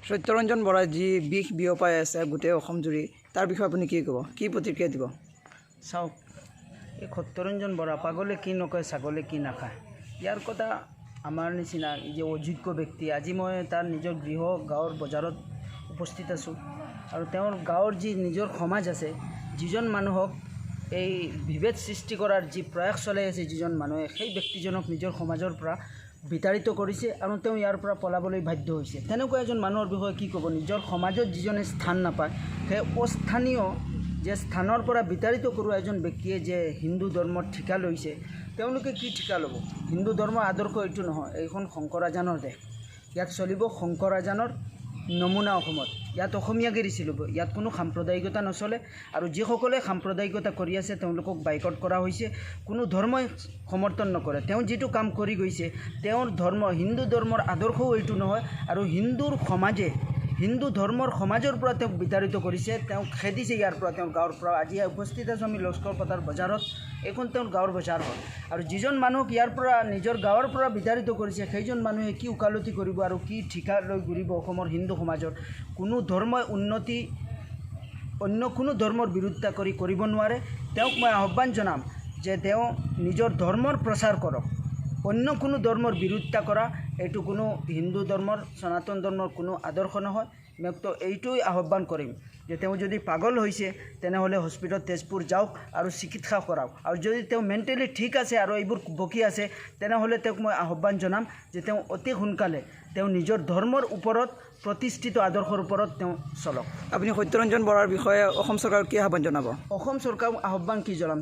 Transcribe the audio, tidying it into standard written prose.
সত্যৰঞ্জন বৰাই যি বিষ বিয়পাই আছে গোটেই অসম জুৰি, তাৰ বিষয়ে আপুনি কি ক'ব, কি প্ৰতিক্ৰিয়া দিব? চাওক, এই সত্যৰঞ্জন বৰা পাগলে কি নকয়, ছাগলে কি নাখায়। ইয়াৰ কথা আমাৰ নিচিনা যে অযোগ্য ব্যক্তি, আজি মই তাৰ নিজৰ গৃহ গাঁৱৰ বজাৰত উপস্থিত আছোঁ আৰু তেওঁৰ গাঁৱৰ যি নিজৰ সমাজ আছে, যিজন মানুহক এই বিভেদ সৃষ্টি কৰাৰ যি প্ৰয়াস চলাই আছে যিজন মানুহে, সেই ব্যক্তিজনক নিজৰ সমাজৰ পৰা বিতাড়িত কৰিছে আৰু তেওঁ ইয়াৰ পৰা পলাবলৈ বাধ্য হৈছে। তেনেকুৱা এজন মানুহৰ বিষয়ে কি ক'ব? নিজৰ সমাজত যিজনে স্থান নাপায়, সেই অস্থানীয় যে স্থানৰ পৰা বিতাড়িত কৰোৱা এজন ব্যক্তিয়ে যে হিন্দু ধৰ্মত ঠিকা লৈছে, তেওঁলোকে কি ঠিকা ল'ব? হিন্দু ধৰ্মৰ আদৰ্শ এইটো নহয়। এইখন শংকৰ আজানৰ দেশ, ইয়াত চলিব শংকৰ আজানৰ নমুনা অসমত। ইয়াত অসমীয়াগিৰি চলিব, ইয়াত কোনো সাম্প্ৰদায়িকতা নচলে। আৰু যিসকলে সাম্প্ৰদায়িকতা কৰি আছে তেওঁলোকক বাইকট কৰা হৈছে। কোনো ধৰ্মই সমৰ্থন নকৰে। তেওঁ যিটো কাম কৰি গৈছে, তেওঁৰ ধৰ্ম হিন্দু ধৰ্মৰ আদৰ্শও এইটো নহয়। আৰু হিন্দুৰ সমাজে, হিন্দু ধৰ্মৰ সমাজৰ পৰা তেওঁক বিতাড়িত কৰিছে, তেওঁক খেদিছে ইয়াৰ পৰা, তেওঁৰ গাঁৱৰ পৰা। আজি উপস্থিত আছোঁ আমি লস্কৰপথাৰ বজাৰত, এইখন তেওঁৰ গাঁৱৰ বজাৰ হয়। আৰু যিজন মানুহক ইয়াৰ পৰা, নিজৰ গাঁৱৰ পৰা বিতাড়িত কৰিছে, সেইজন মানুহে কি ওকালতি কৰিব আৰু কি ঠিকা লৈ ঘূৰিব অসমৰ হিন্দু সমাজত? কোনো ধৰ্মই উন্নতি অন্য কোনো ধৰ্মৰ বিৰোধিতা কৰি কৰিব নোৱাৰে। তেওঁক মই আহ্বান জনাম যে তেওঁ নিজৰ ধৰ্মৰ প্ৰচাৰ কৰক। অন্য কোনো ধৰ্মৰ বিৰোধিতা কৰা এইটো কোনো হিন্দু ধৰ্মৰ, সনাতন ধৰ্মৰ কোনো আদৰ্শ নহয়। মই তো এইটোৱেই আহ্বান কৰিম যে তেওঁ যদি পাগল হৈছে তেনেহ'লে হস্পিটেল তেজপুৰ যাওক আৰু চিকিৎসা কৰাওক। আৰু যদি তেওঁ মেণ্টেলি ঠিক আছে আৰু এইবোৰ বকি আছে, তেনেহ'লে তেওঁক মই আহ্বান জনাম যে তেওঁ অতি সোনকালে তেওঁ নিজৰ ধৰ্মৰ ওপৰত প্ৰতিষ্ঠিত আদৰ্শৰ ওপৰত তেওঁ চলক। আপুনি সত্যৰঞ্জন বৰাৰ বিষয়ে অসম চৰকাৰক কি আহ্বান জনাব? অসম চৰকাৰক আহ্বান কি জনাম?